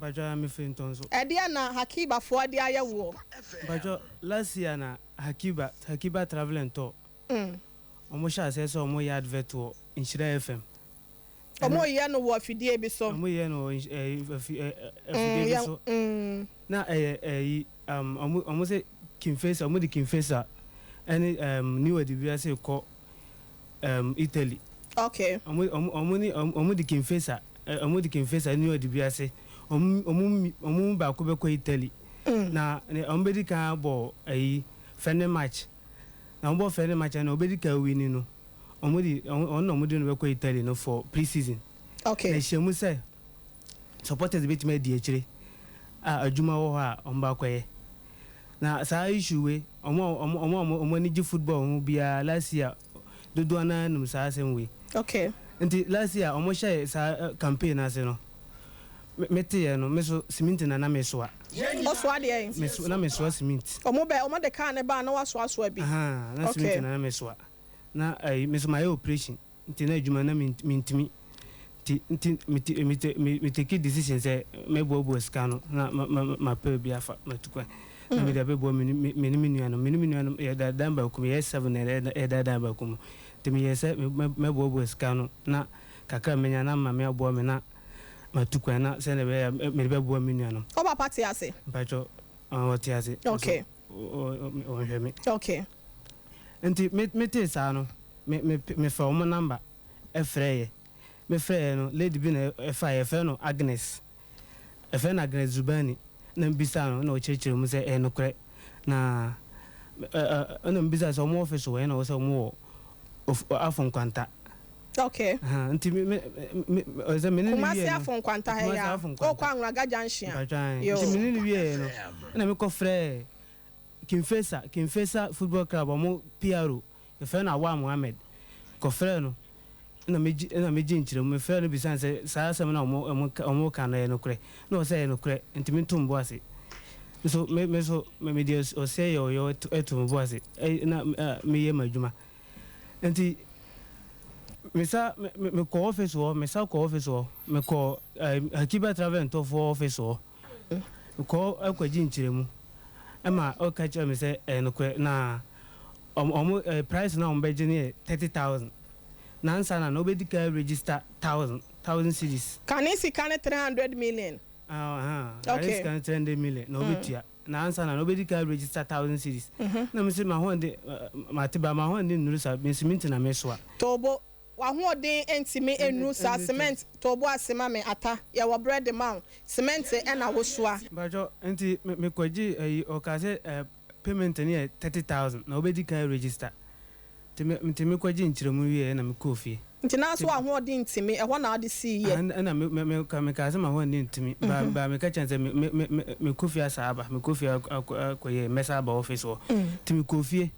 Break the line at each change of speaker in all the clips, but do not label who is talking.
Mpakyɛw mefiri Ntɔnso.
Ɛdeɛn na Hakibafoɔ de ayɛ woɔ?
Mpakyɛw last year na Hakiba, Hakiba Travel and Tour, ɔmo hyɛ aseɛ sɛ ɔmo yɛ advert wɔ Nhyira FM.
Ɔmo yɛ no wɔ afidie bi so.
Ɔmo yɛ no wɔ afidie bi so. Na ɛyɛ ɛyi ɔmo ɔmo sɛ King Faisal, ɔmo de King Faisal ɛne New Edubiase kɔ Italy. Ɔmo ɔmo ɔmo ne ɔmo de King Faisal ɔmo de King Faisal ne New Edubiase ɔmo ɔmo ɔmo mu baako bɛkɔ Italy. Na ɔmo bɛdi kan abɔ ɛyi friendly match. Na ɔmo bɔ friendly match na ɔbɛdi kan wini no, ɔmo de ɔno na ɔmo de no bɛkɔ Italy no for pre-season. Na ɛhyɛ mu sɛ supporters bɛtumi adi akyire a adwuma wɔ hɔ a ɔmo ba akɔyɛ. Na saa issue wei, ɔmo a ɔmo ɔmo a ɔmo ani gye football ho biara, last year dodoɔ naa nim saa asɛm wei. Nti last year ɔmo hyɛ saa campaign ase no, me teɛ no, me so cement na mesoa.
Ɔsoa deɛ?
Meso na mesoa cement.
Ɔmo bɛ ɔmo de kaa ne ba na wasoasoa bi.
Ahan, na cement na mesoa. Na ɛyi me so mayɛ operation nti na adwuma na mentumi nti nti me me take decision sɛ mɛboaboa sika no na ma ma mapɛ bi afa matu kwan na mede abɛboa me ne me ne me nuanom. Me ne me nuanom yɛda dan baako mu, yɛyɛ seven na yɛda dan baako mu, nti meyɛɛ sɛ mɛboaboa sika no na kakra a menya na maame aboa me na matu kwan na sɛdeɛ ɛbɛyɛ a mede bɛboa me nuanom.
Wo papa te ase?
Mpakyɛw, ɔte ase. Ɔnhwɛ me. Nti metee saa no, me me mefaa wɔn number frɛeɛ. Mefrɛeɛ no, lady bi na ɛfaeɛ, yɛfrɛ no Agnes. Yɛfrɛ no Agnes Zubani. Na mebisaa no, na ɔkyerɛkyerɛ mu sɛ ɛyɛ nokorɛ. Na ɛna mebisaa sɛ wɔn office wɔ he, na ɔsɛ wɔn wɔ Afo Nkwanta. Nti me me me ɔsɛ me ne no
Kumasi
wieɛ no.
Afo Nkwanta ha yi
Kumasi
a,
Afo Nkwanta.
wokɔ Anwuraga Junction a.
Mpakyɛw ae.
Yoo.
Nti me ne no wieɛ no, ɛna mekɔfrɛɛ King Faisal, King Faisal Football Club ɔmo PRO, yɛfrɛ no Awaa Mohammed, kɔfrɛɛ no na megye na megye nkyerɛmu. Mefrɛɛ no bisaa no sɛ saa asɛm no a ɔmo ɔmo ka ɔmo reka no ɛyɛ nokorɛ? Na ɔsɛ ɛyɛ nokorɛ nti mento me bo ase. Nso me me nso me mede ɔsɛe yɛ ɔyɔ ɛto me bo ase na meyɛ m'adwuma. Nti mesa me me mekɔ office hɔ, mesa kɔ office hɔ, mekɔ Hakiba Travel and Tour foɔ office hɔ. Mekɔɔ kɔgye nkyerɛmu ma ɔka kyerɛɛ me sɛ ɛyɛ nokorɛ na ɔmo price no a ɔmo bɛgye no yɛ 30,000 na ansa na na wobɛdi kan register thousand thousand cedis.
Kane sika no 300 million.
Ahaa, kane sika no 300 million na wobɛtua na ansa na na wobɛdi kan register thousand cedis na mese m'ahoɔden mate ba m'ahoɔden nnuru saa me cement na mesoa.
Tobo. W'ahoɔden ntumi nnuru saa cement tɔ bo ase ma me ata yɛwɔ brɛ de ma wo cement na wosoa.
Mpakyɛw nti me kɔ gye ayi ɔkaa sɛ eh payment no yɛ 30,000 na wobɛdi kan register nti me nti me kɔ gye nkyerɛmu wieɛ na me kɔɔ fie.
Nti naa nso w'ahoɔden ntumi ɛhɔ na wode sii yɛ.
Ɛna me me me ka me kaa sɛ m'ahoɔden ntumi ba ba me ka kyerɛ no sɛ me me me me kɔ fie asa aba me kɔ fie akɔ akɔ yɛ mɛsa aba office hɔ nti me kɔɔ fie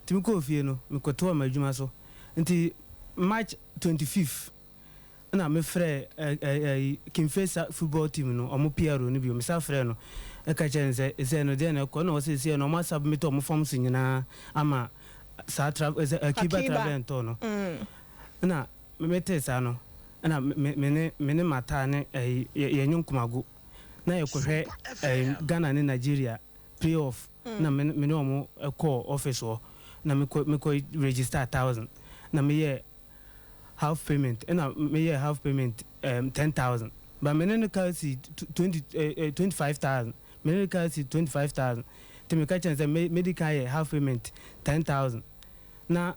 nti me kɔɔ fie no me kɔ toa m'adwuma so. Nti March 25th na me frɛɛ ɛɛ King Faisal football team no ɔmo PRO no bio, me san frɛɛ no ɛka kyerɛɛ no sɛ sɛɛ no deɛ na ɛkɔ, ɛna ɔse sɛɛ no ɔmo asubmit ɔmo forms nyinaa ama saa tra sɛ Akiba Travel and Tour no. Ɛna me tee saa no ɛna me me ne me ne Mataa ne ɛyi yɛ yɛnye Nkomago na yɛkɔhwɛ ɛyi Ghana ne Nigeria play off na me me ne ɔmo kɔɔ office hɔ na me kɔ me kɔ register 1,000 na me yɛɛ half payment, ɛna me yɛɛ half payment 10,000 but me ne no kaa si 20 25,000, me ne no kaa si 25,000 nti me ka kyerɛ no sɛ me me di kan yɛ half payment 10,000 na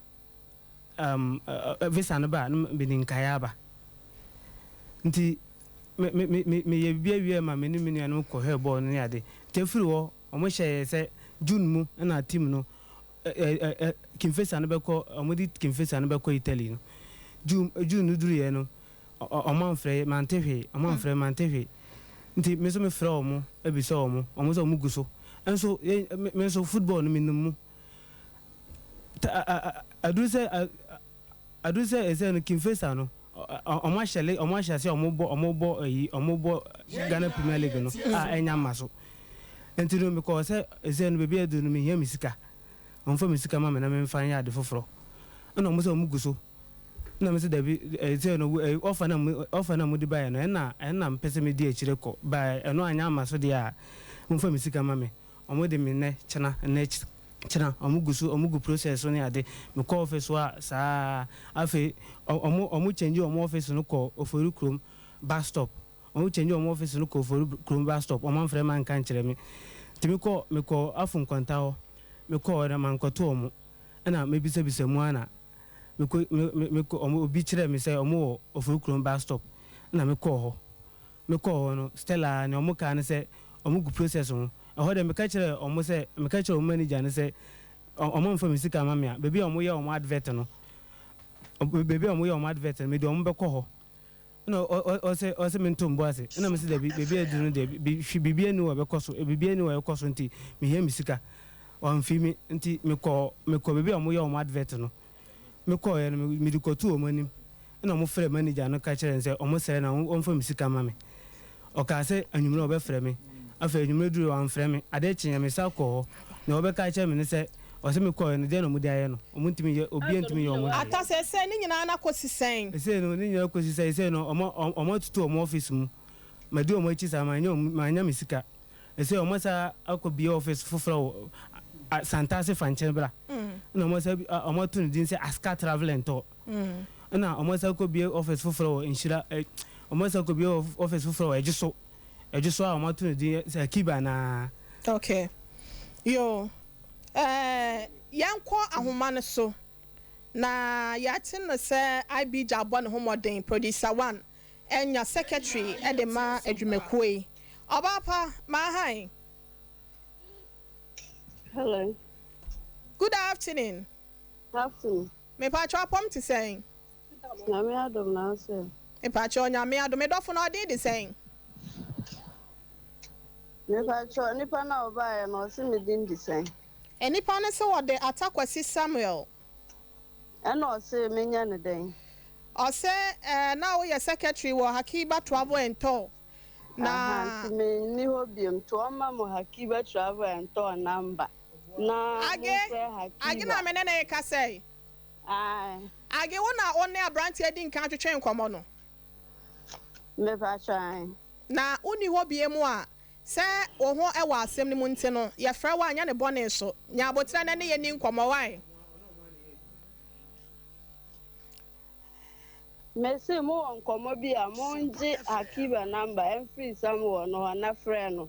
visa no ba a na mede nkaeɛ aba. Nti me me me me meyɛ biribi awie ma me ne me nuanom kɔhwɛɛ bɔɔl no ne ade. Nti ɛfiri hɔ wɔhyɛɛ sɛ June mu na team no ɛ ɛ ɛ King Faisal no bɛkɔ, wɔde King Faisal no bɛkɔ Italy no. June June no duruiɛ no wɔamfrɛ mante hwee, wɔamfrɛ mante hwee. Nti me nso mefrɛɛ wɔn bisa wɔn, wɔn sɛ wɔgu so. Nso yɛn me nso football no menim mu. Aduru sɛ aduru sɛ ɛsɛ no King Faisal no ɔmo ahyɛ le ɔmo ahyɛ ase ɔmo bɔ ɔmo bɔ ɛyi ɔmo bɔ Ghana Premier League no a ɛnya mma so. Nti no mekɔɔ sɛ ɛsɛ no baabi aduru no mehia me sika. Ɔmo fa me sika ma me na memfa nyɛ ade foforɔ. Ɛna ɔmo sɛ ɔmo gu so. Ɛna mese dabi, ɛsei no offer no a offer no a mode baeɛ no ɛna ɛna mepɛ sɛ medi akyire kɔ, but ɛno anyɛ amma so deɛ a, momfa me sika ma me. Wɔde me nnɛ kyena, nnɛ kyena, wɔn gu so, wɔn gu process so ne ade. Mekɔ office hɔ a saa ara. Afei wɔn wɔn change wɔn office no kɔ Ofori kurom bus stop. Wɔn change wɔn office no kɔ Ofori kurom bus stop, wɔn amfrɛ me anka ankyerɛ me. Nti mekɔ mekɔ Afo Nkwanta hɔ, mekɔɔ hɔ no mankɔto wɔn. Ɛna mebisabisa mu ara na mekɔ me me mekɔ wɔn obi kyerɛɛ me sɛ wɔn wɔ Ofori kurom bus stop, ɛna mekɔɔ hɔ. Mekɔɔ hɔ no Stella nea wɔn kaa ne sɛ wɔn gu process ho. Ɛhɔ deɛ meka kyerɛɛ wɔn sɛ meka kyerɛɛ wɔn manager no sɛ wɔn amfa me sika amma me a, baabi a wɔyɛ wɔn advert no baabi a wɔyɛ wɔn advert no mede wɔn bɛkɔ hɔ. Ɛna ɔse ɔse mento mbo ase. Ɛna mese dabi, baabi a aduru no deɛ bi hwe biribiara nni hɔ a ɛbɛkɔ so, biribiara nni hɔ a ɛkɔ so nti mehia me sika. Wamfi me nti mekɔɔ mekɔɔ baabi a wɔyɛ wɔn advert no. Mekɔeɛ no mede kɔtoo wɔn anim. Ɛna wɔfrɛɛ manager no ka kyerɛɛ no sɛ wɔsrɛ no a ɔmfa me sika mma me. Ɔkaa sɛ anwummerɛ ɔbɛfrɛ me. Afei anwummerɛ duruiɛ wamfrɛ me. Adeɛ kyeeɛ mesan kɔɔ hɔ. Nea ɔbɛka akyerɛ me ne sɛ, ɔse mekɔeɛ no deɛn na wɔde ayɛ no? Wɔntumi nyɛ, obiara ntumi nyɛ wɔn hwee.
Ata, seesei ne nyinaa no akɔsi sɛn?
Seesei no ne nyinaa kɔsi sɛ seesei no wɔatutu wɔn office mu. Madi wɔn akyi saa manyɛ wɔn, mannya me sika. Seesei wɔasan akɔbue office foforɔ wɔ Santase Fankyɛn bra. Ɛna wɔasan wɔato no din sɛ Aska Travel and Tour. Ɛna wɔasan akɔbue office foforɔ wɔ Nhyira, wɔasan akɔbue office foforɔ wɔ Ɛgyeso. Ɛgyeso a wɔato no din sɛ Akiba anaa.
Okay. Yoo. Ɛɛ, yɛnkɔ ahoma no so. Na yɛate no sɛ IBJ abɔ ne ho mmɔden, Producer One anya secretary de ma adwumakuo yi. Ɔbaa pa, Maahan.
Hello.
Good afternoon.
Afternoon.
Mepakyɛw apɔm te sɛn?
Nyame adom na wo sɛ?
Mepakyɛw Nyame adom. Me dɔfo no ɔdin de sɛn?
Mepakyɛw nipa no a ɔbaeɛ no ɔse me din de sɛn?
Nipa no se ɔde Atta Kwasi Samuel.
Ɛna ɔse menyɛ no dɛn?
Ɔse eh, na woyɛ secretary wɔ Hakiba Travel and Tour na.
Aha, nti menni hɔ biom, nti ɔmma mo Hakiba Travel and Tour number na
Age,
momfrɛ
Age na
Hakiba.
me ne no rekasa yi.
Ae.
Age, wo na wo ne aberanteɛ di nkan twetwee nkɔmmɔ no?
Mepakyɛ, ae.
Na wonni hɔ biom a, sɛ wo ho wɔ asɛm no mu nti no, yɛfrɛ wo a, nyɛ no bɔne so. Nya aboterɛ na ne yɛn nni nkɔmmɔ, wai?
Mese mo wɔ nkɔmmɔ bi a, mongye Hakiba number ɛmfiri Samuel no hɔ na frɛ no.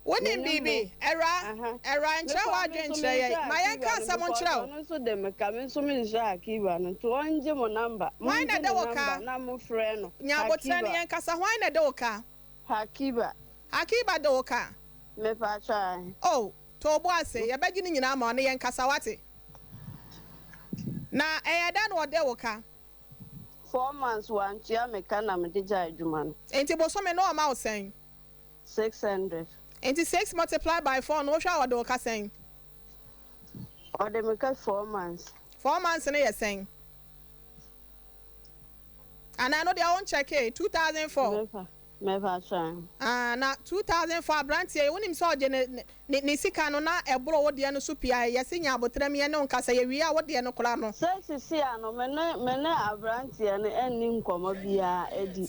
Wonim
Me ne
biribi?
mo.
Awuraa,
Aha.
awuraa, nkyerɛ
Mekɔ a, me
w'adwene
nso
nkyerɛ yɛn.
menhwɛ
Ma yɛnka
Hakiba no
asɛm
because
nkyerɛ wo.
ɔno nso de me ka, me nso menhwɛ Hakiba no. Nti ɔngye mo number,
Hwan na
mongye
ɛde
ne
wo
number
ka?
na mofrɛ no.
Nya aboterɛ ne
Hakiba.
yɛnkasa. Hwan na ɛde wo ka?
Hakiba.
Hakiba de wo ka?
Mepakyɛ ae.
Oh, to wo bo ase, yɛbɛgye ne nyinaa ama wo, ne yɛnkasa, woate? Na ɛyɛ dɛn na ɔde wo ka?
4 months wantua me ka na mede gyae adwuma no.
Nti bosome no ɔma wo sɛn?
600.
Nti six multiply by four no wohwɛ a ɔde wo ka sɛn?
Ɔde me ka 4 months.
4 months no yɛ sɛn? Anaa no deɛ wo nkyɛkee, 2004?
Mɛfa kyɛn.
Ah, na 2004 aberanteɛ yi, wonim sɛ ɔgye ne ne ne sika no na ɛboro wo deɛ no so pii a, yɛse nya aboterɛ me yɛne wo nkasa, yɛwie a wo deɛ no koraa no.
Sɛ sisi a no me ne aberanteɛ no ɛnni nkɔmɔ biara adi.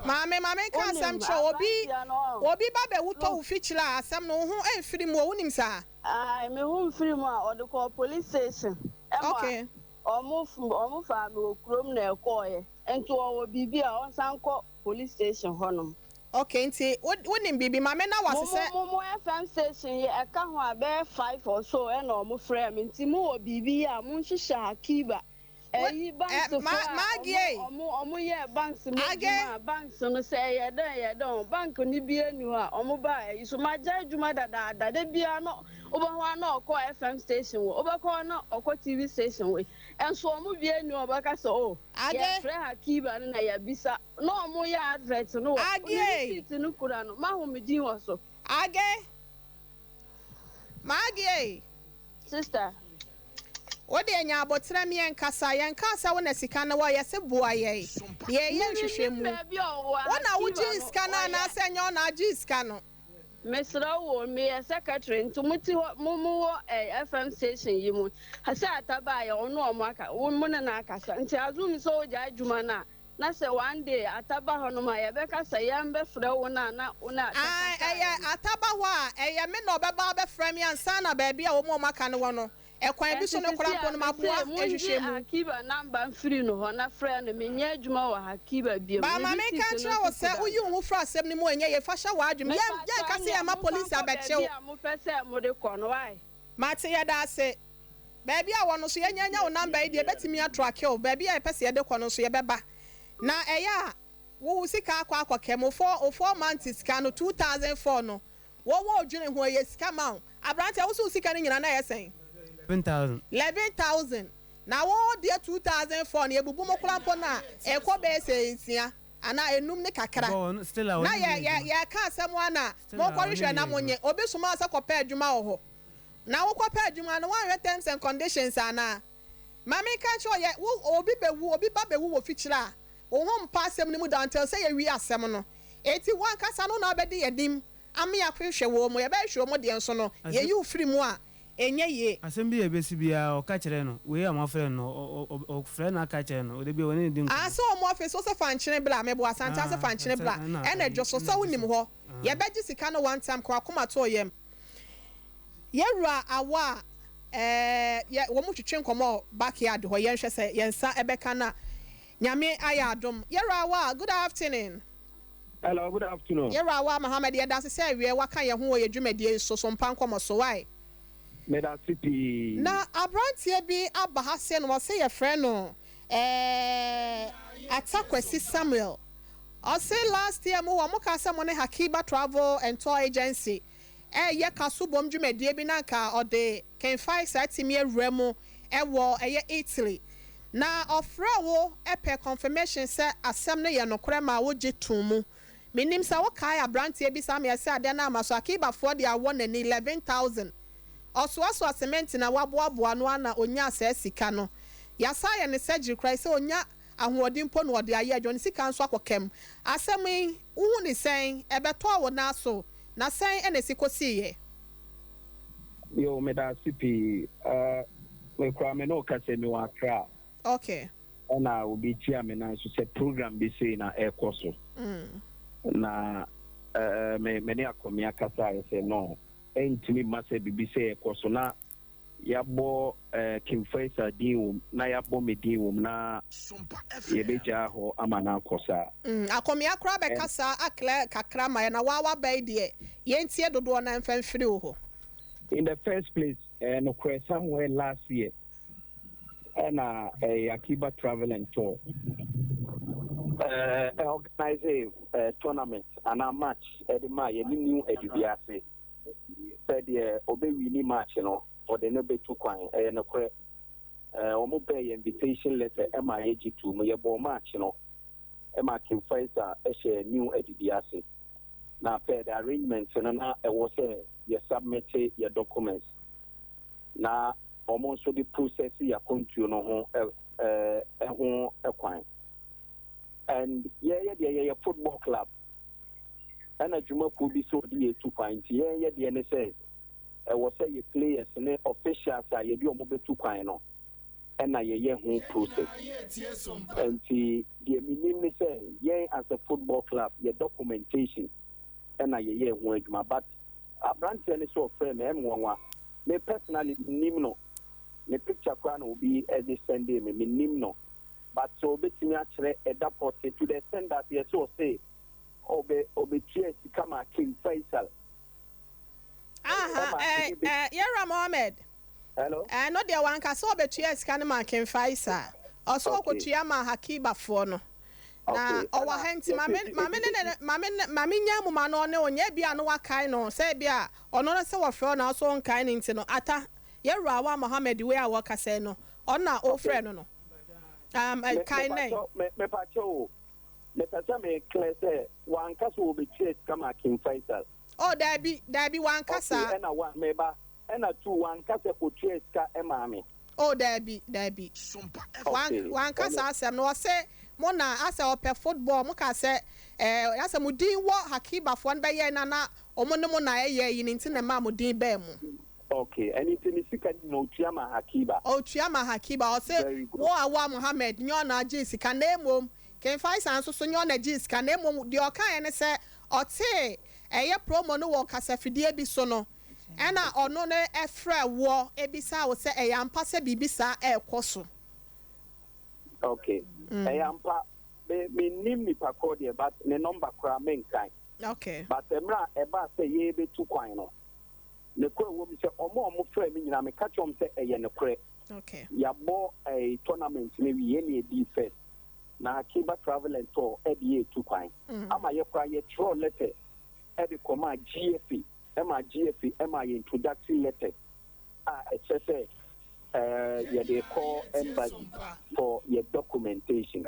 Maame, ma menka asɛm
Wonim
kyerɛ wo, obi
aberanteɛ no ɔn.
Obi ba bɛwu tɔ wo fikyire a, asɛm no wo ho ɛmfiri mu o, wonim saa?
Ae, me ho mfiri mu a, ɔde kɔɔ police station ɛma ɔmo faa me wɔ kurom na ɛkɔɔeɛ. Nti ɔwɔ biribi a ɔnsan kɔ police station hɔnom.
Okay, nti wonim biribi, ma me na
Mo
wase sɛ.
Mo FM station yi ɛka ho a bɛyɛ five or so ɛna ɔmo frɛɛ me nti mo wɔ biribi yɛ a mo nhyehyɛ Hakiba ɛyi banks foɔ a
Maggie.
ɔmo yɛɛ banks mo
Age.
adwuma a banks no sɛ ɛyɛ dɛn ɛyɛ dɛn o bank no bi ani hɔ a ɔmo baa ɛyi so magya adwuma dadaada da biara no wobɛhɔ a na ɔkɔ FM station wɔ wobɛkɔ hɔ na ɔkɔ TV station wɔ ɛnso ɔmo bi ani hɔ a ɔbɛka sɛ o
Age.
yɛfrɛ Hakiba no na yɛabisa na ɔmo yɛ advert no wɔ
Age.
ne receipt no kura no mahu me din wɔ so.
Age. Maggie.
Sister.
Wo deɛ nya aboterɛ me yɛnkasa, yɛnkaa sɛ wo na sika no wɔ, yɛse boa yɛn na yɛyɛ
Menim
nhwehwɛmu.
baabi a ɔwɔ
Wo na
Hakiba
wogyee
no
sika no
ɔyɛ.
anaasɛ ɛnyɛ wo na agyee sika no?
Mesrɛ wo o, meyɛ secretary nti mo te hɔ, mo mo wɔ eh, FM station yi mu. Sɛ Ata baayɛ ɔno ɔmo aka, wo mo ne no akasa. Nti assume sɛ wogyae adwuma no a, na sɛ one day Ata ba hɔnom a, yɛbɛka sɛ yɛn bɛfrɛ wo no a na wo ne Ata
Ae,
kasaeɛ
ɛyɛ
no.
Ata ba hɔ a, ɛyɛ me na ɔbɛba abɛfrɛ me ansa na baabi a wɔn a wɔaka no wɔ no, ɛkwan bi
Ɛnti
so no koraa
sisi
mpo
a
no
mese
maboa
mongye
nhwehwɛmu.
Akiba number mfiri no hɔ na frɛ no, menyɛ adwuma wɔ Hakiba biom,
Ba
ne
ma menka
receipt no
nkyerɛ wo
nso
sɛ
kuta
woyi
me.
wo ho firi asɛm no mu a ɛnyɛ yie, fa hyɛ w'adwene mu. Yɛn,
Mepakyɛw
yɛnka sɛ
ɛneɛ
yɛmma
momfa
polisi
nkɔ
abɛkye wo.
baabi a mopɛ sɛ mode kɔ no wai.
Mate, yɛda ase. Baabi a wɔ no nso yɛanya anya wo number yi deɛ yɛbɛtumi atracke wo, baabi a yɛpɛ sɛ yɛde kɔ no nso yɛbɛba. Na ɛyɛ a wo wo sika akɔ akɔkɛm, wo four, wo four months sika no, 2004 no, wo wo dwene ho ɛyɛ sika ma wo. Abranteɛ wo se wo sika no nyina na ɛyɛ sɛn?
11,000.
11,000. Na wo deɛ 2004 no yɛbubu mo koraa mpo no a, ɛkɔ bɛyɛ sɛ nsia anaa enum ne kakra.
Ɔbɔ ɔno still a
Na
ɔne
yɛ
yɛ
yɛ
adwuma.
yɛka asɛm a na
Still a
monkɔ
ɔne
hwehwɛ
yɛ
na
adwuma.
monye. Obi somaa wo sɛ kɔpɛ adwuma wɔ hɔ. Na wokɔ pɛ adwuma no woanhwɛ terms and conditions anaa? Ma menka nkyerɛ wo yɛ wo obi bɛwu obi ba bɛwu wɔ fikyire a wo ho mpa asɛm no mu da until sɛ yɛwie asɛm no. Enti wo ankasa no na wobɛdi yɛn anim ame ahwehwɛ wɔ mu. Yɛbɛhwehwɛ wɔn deɛ nso no
Asɛm
yɛyi wo firi mu a ɛnyɛ yie.
Asɛm bi a ɛbɛsi biara ɔka kyerɛ no, wei a moafrɛ no no ɔ ɔ ɔfrɛ no aka kyerɛ no, da biara ɔne no di
Ah
nkɔmmɔ.
sɛ wɔn office wo sɛ fa nkyene bra meboa Asante ase
Ah
fa nkyene
ɛsɛ
bra
ɛna
ɛna
ɛyi
dwo so
ɛna
sɛ
dwo
wonim
so
hɔ
ah.
yɛbɛgye sika no one time ka wakoma to yam. Yɛwura awɔ a ɛɛ yɛ wɔn twetwe nkɔmɔ wɔ back yard hɔ yɛnhwɛ sɛ yɛn nsa ɛbɛka na Nyame ayɛ adom. Yɛwura awɔ a good afternoon.
Hello, good afternoon.
Yɛwura awɔ a Mohammed yɛdase sɛ awiɛ waka yɛn ho wɔ yɛ dwumadie yi so so mpa nkɔmɔ so wai.
Medase pii.
Na abranteɛ bi aba ha se no ɔse yɛfrɛ no ɛɛ Atta Kwasi Samuel ɔse last year mu hɔ mo kaa sɛ mo ne Hakiba Travel and Tour Agency ɛɛyɛ kasobom dwumadie bi na anka ɔde King Faisal atumi awura mu wɔ ɛyɛ Italy na ɔfrɛɛ wo pɛ confirmation sɛ asɛm no yɛ nokorɛ maa wo gye too mu. Menim sɛ wo kae abranteɛ bi saa meɛ sɛ adeɛ no ama so Akibafoɔ de awɔ n'ani 11,000 ɔsoasoa cement na waboaboa ano ara na ɔnyaa saa sika no. Yɛasan ayɛ no surgery koraa sɛ ɔnya ahoɔden mpo na ɔde ayɛ adwuma, ne sika nso akɔ kam. Asɛm yi, wohu no sɛn? Ɛbɛtɔɔ wo nan so, na sɛn na ɛsi kɔsiiɛ?
Yoo medase pii eh me koraa me ne wo kasa yi me wɔ Accra.
Okay.
Ɛna obi tia me nan so sɛ program bi sei na ɛkɔ so. Na eh me me ne Akɔmea kasaeɛ sɛ no ɛntumi mma sɛ biribi sɛ ɛkɔ so na Yɛabɔ King Faisal din wom na yɛabɔ me din wom na yɛbɛgyaa hɔ ama no akɔ saa.
Akomea koraa bɛka saa a clear kakra ma yɛn na waa waba yi deɛ yɛntie dodoɔ no ara mfa mfiri wo hɔ.
In the first place ɛyɛ nokorɛ somewhere last year ɛna ɛyɛ Akiba Travel and Tour ɛɛ organise tournament anaa match ɛde maa yɛne New Adubiase. Sɛ deɛ ɔbɛ wini match no ɔde no bɛtu kwan. Ɛyɛ nokorɛ. Wɔn bɛɛ yɛ invitation letter ɛma yɛgye too mu. Yɛbɔɔ match no ɛma King Faisal hyɛɛ new adidi ase. Na per the arrangement no na ɛwɔ sɛ yɛ submit yɛ documents na wɔn nso de process yɛ akwantuo no ho ɛho kwan. And yɛyɛ deɛ yɛyɛ football club. Ɛna dwuma kuo bi sɛ ɔde yɛ tu kwan nti yɛn yɛ deɛ ne sɛ ɛwɔ sɛ yɛ players ne officials a yɛde ɔmo bɛtu kwan no ɛna yɛyɛ ho process. Nti deɛ menim ne sɛ yɛn as a football club yɛ documentation ɛna yɛyɛ ho adwuma, but aberanteɛ ne sɛ ɔfrɛ me ɛmmoanwa. Me personally menim no, ne picture koraa na obi ɛde send me, menim no, but sɛ obɛtumi akyerɛ ɛda pɔte to the extent that yɛ sɛ ɔse ɔbɛ ɔbɛtua sika ma King Faisal.
Aha, eh, eh, Yɛwura Mohammed.
Hello.
Ɛno deɛ wanka sɛ ɔbɛtua sika no ma King Faisal. Ɔso ɔkɔtua ma Hakibafoɔ no. Na ɔwɔ ha nti maame maame ne ne maame ne maame nya mu ma no ɔne onyɛ bi a no wakae no sɛ bi a ɔno no sɛ wɔfrɛ no na ɔso nkae no nti no ata Yɛwura wa Mohammed wei a wɔkasa yi no ɔno na ɔfrɛ no no kae nɛ.
Mepakyɛ o, mepɛ sɛ me clear sɛ wanka sɛ wɔbɛtua sika ma King Faisal.
Oh daabi, daabi, wanka saa.
Okay, ɛna one meba, ɛna two wanka sɛ otua sika maa me.
Oh daabi, daabi. Wanka saa asɛm no. Ɔse Mo na asɛ ɔpɛ football, mo ka sɛ asɛ mo din wɔ Hakibafoɔ no bɛyɛ na ɔmo ne mo na ɛyɛ yi ne nti na ɛma mo din bɛɛ mu.
Okay, ɛne nti ne sika na otua ma Hakiba.
Otua ma Hakiba. Ɔsɛ
Very good.
wo a wo a Mohammed nyɛ ɔna agye sika, na emom King Faisal nso so nyɛ ɔna agye sika, na emom deɛ ɔkaeɛ ne sɛ ɔtee ɛyɛ promo no wɔ kasafidie bi so no, ɛna ɔno no ɛfrɛ wɔ ebisa wo sɛ ɛyɛ ampa sɛ biribi saa ɛɛkɔ so.
Okay, ɛyɛ ampa. Me nim nipa korɔ deɛ, but ne number koraa menkan. But mmerɛ a ɛbaa sɛ yɛbɛtu kwan no, ne kɔ ɛwɔ mu sɛ ɔmo a ɔmo frɛ me nyinaa, meka kyerɛ ɔmo sɛ ɛyɛ nokorɛ. Yɛabɔ tournament no wie ne yɛdii first na Akiba Travel and Tour ɛde yɛ etu kwan ama yɛ koraa. Yɛtwerɛ letter ɛde kɔma GFA, ɛma GFA ɛma yɛ introductory letter a ɛkyerɛ sɛ yɛde kɔ embassy for yɛ documentation.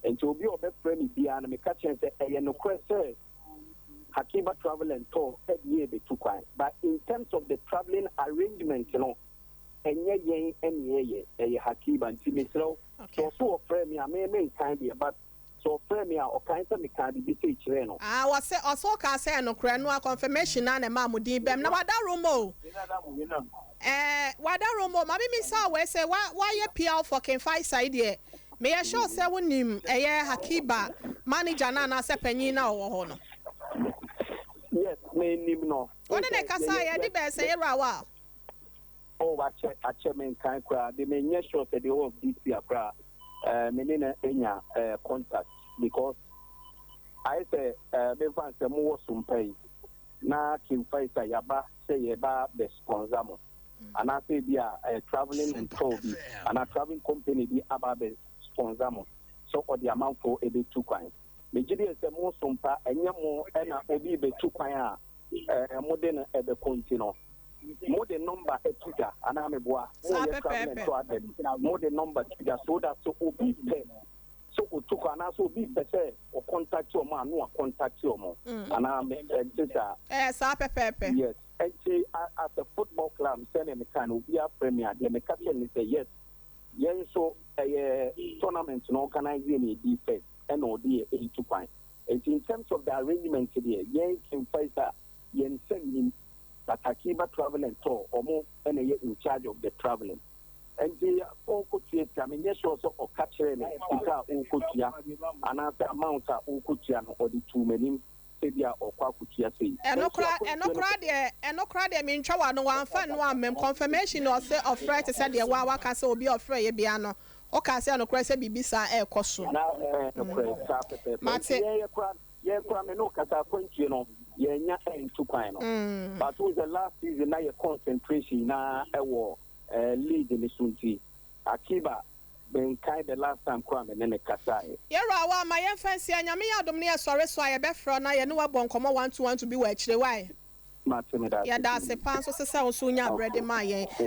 Nti obi a ɔbɛfrɛ me biara no, meka kyerɛ sɛ ɛyɛ nokorɛ sɛ Hakiba Travel and Tour ɛde yɛ bɛtu kwan, but in terms of the travelling arrangement no, ɛnyɛ yɛn ɛne ɛyɛ, ɛyɛ Hakiba. Nti mesrɛ wo, sɛ ɔso ɔfrɛ me a, me menkan deɛ, but sɛ ɔfrɛ me a, ɔkan sɛ meka biribi sɛ kyerɛ no.
Ah, wɔsɛ ɔsɛ ɔka sɛ ɛnokorɛ no a confirmation na na ɛma mo din bɛm na wada room o. Wada room o. Maame mi sa wɔ sɛ wa wayɛ PR for King Faisal yi deɛ, meyɛ sure sɛ wonim ɛyɛ Hakiba manager na anaasɛ panyin na ɔwɔ hɔ no.
Yes, menim no.
Wɔne ne kasa yɛde bɛɛ sɛ yɛwura wa.
Oh, akyɛ akyɛ, menkan koraa de, menyɛ sure sɛ the whole of this year koraa me ne no anya contact, because ayɛ sɛ memfa nsɛ mowɔ sompa yi na King Faisal yaba sɛ yɛba bɛ sponsor mo, anaasɛ bi a travelling and tour bi anaa travelling company bi aba bɛ sponsor mo sɛ ɔde amanfoɔ ɛbɛtu kwan. Megye deɛ sɛ mo sompa ɛnyɛ mo ɛna obi bɛtu kwan a mode no ɛbɛkɔ, nti no mode number ɛto dwa anaa meboa? Moyɛ travel and tour advert, mode number to dwa so that so obi pɛ so otu kwan anaasɛ obi pɛ sɛ ɔcontact ɔmo a, no wacontact ɔmo anaa ɛnte saa?
Ɛɛ, saa pɛpɛɛpɛ.
Yes, nti as a football club, sɛnea meka no, obi afrɛ me a, deɛ meka kyerɛ ne sɛ yes, yɛn nso ɛyɛ tournament no organize ne ɛdi first ɛna ɔde yɛ ɛtu kwan. Nti in terms of the arrangement deɛ, yɛn King Faisal yɛn nsɛm nim, but Akiba Travel and Tour, ɔmo ɛna ɛyɛ in charge of the travelling. Nti ɔrekɔtua sika, menyɛ sure sɛ ɔka kyerɛ me sika a ɔrekɔtua anaasɛ amount a ɔrekɔtua no, ɔde tuu m'anim sɛ bi a ɔkɔ akɔtua sei.
Ɛno kora deɛ mentwa wa no, wamfa no ammam confirmation na ɔsɛ ɔfrɛ te sɛ deɛ wa waka sɛ obi a ɔfrɛ yɛ bia no, ɔka sɛ ɛno kora sɛ biribi saa ɛrekɔ so.
Na nokorɛ saa pɛpɛɛpɛ.
Mate.
Nti yɛn kora me ne ɔkasa akwantuo no, yɛnya ɛntu kwan no, but wo sɛ last season na yɛ concentration na ɛwɔ league ne so, nti Akiba, menkae the last time kora me ne ne kasaeɛ.
Yɛwura wa ma yɛmfa nsia. Nyame yɛ adom ne yɛsɔre so a, yɛbɛfrɛ na yɛne wabɔ nkɔmmɔ one to one to bi wɔ akyire wae.
Mate, me da ase.
Yɛda ase paa nso sɛ wo nso wonya aberɛ de maa yɛn.